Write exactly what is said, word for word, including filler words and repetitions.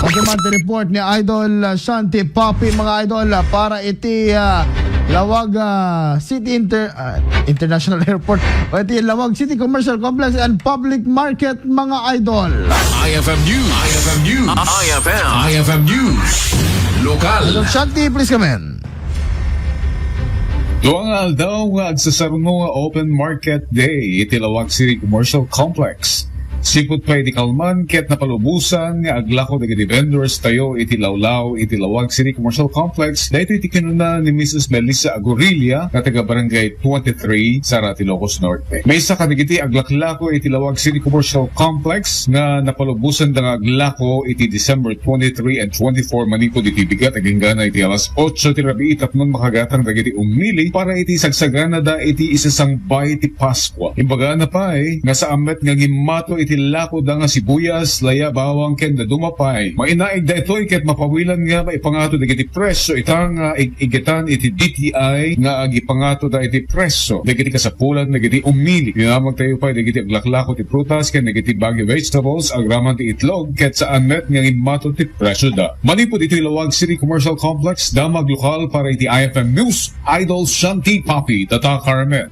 Iti man ti report ni Idol, ah, Shanti Papi, mga idol, ah, para iti, ah, Laoag, ah, City Inter-, ah, International Airport o iti Laoag City Commercial Complex and Public Market, mga idol. I F M News. I F M News. I F M. I F M News. Lokal. Idol Shanti, please come in. Dua nga aldaw nga agsasarno nga Open Market Day iti Laoag City Commercial Complex. Sipud pay iti kalman ket napalubosan nga aglako dagiti vendors tayo iti lawlaw iti Laoag City Commercial Complex. Daytoy ti kinuna ni Missus Melissa Agorilla nga taga Barangay twenty-three, Sara, ti Ilocos Norte. Maysa kadagiti aglaklako iti Laoag City Commercial Complex nga napalubosan da nga aglako iti December twenty-three and twenty-four manipud iti bigat agingga iti alas otso ti rabii tapno makagatang dagiti umili para iti sagsaganada iti isasangbay ti Paskua. Imbagana pay nga saan met nga ngimmato iti lakoda nga sibuyas, laya, bawang ken dadduma pay. Mainaig daytoy ket mapawilan nga maipangato dagiti presyo ita nga ig-igetan iti D T I nga agipangatoda iti presyo dagiti kasapulan dagiti umili. Dinamagtayo pay dagiti aglaklako ti prutas ken dagiti Baguio vegetables agraman ti itlog ket saan met nga ngimmato ti presyoda. Manipud iti Laoag City Commercial Complex, Damag Lokal para iti I F M News, Idol Shanti Papi, Tata Carmen.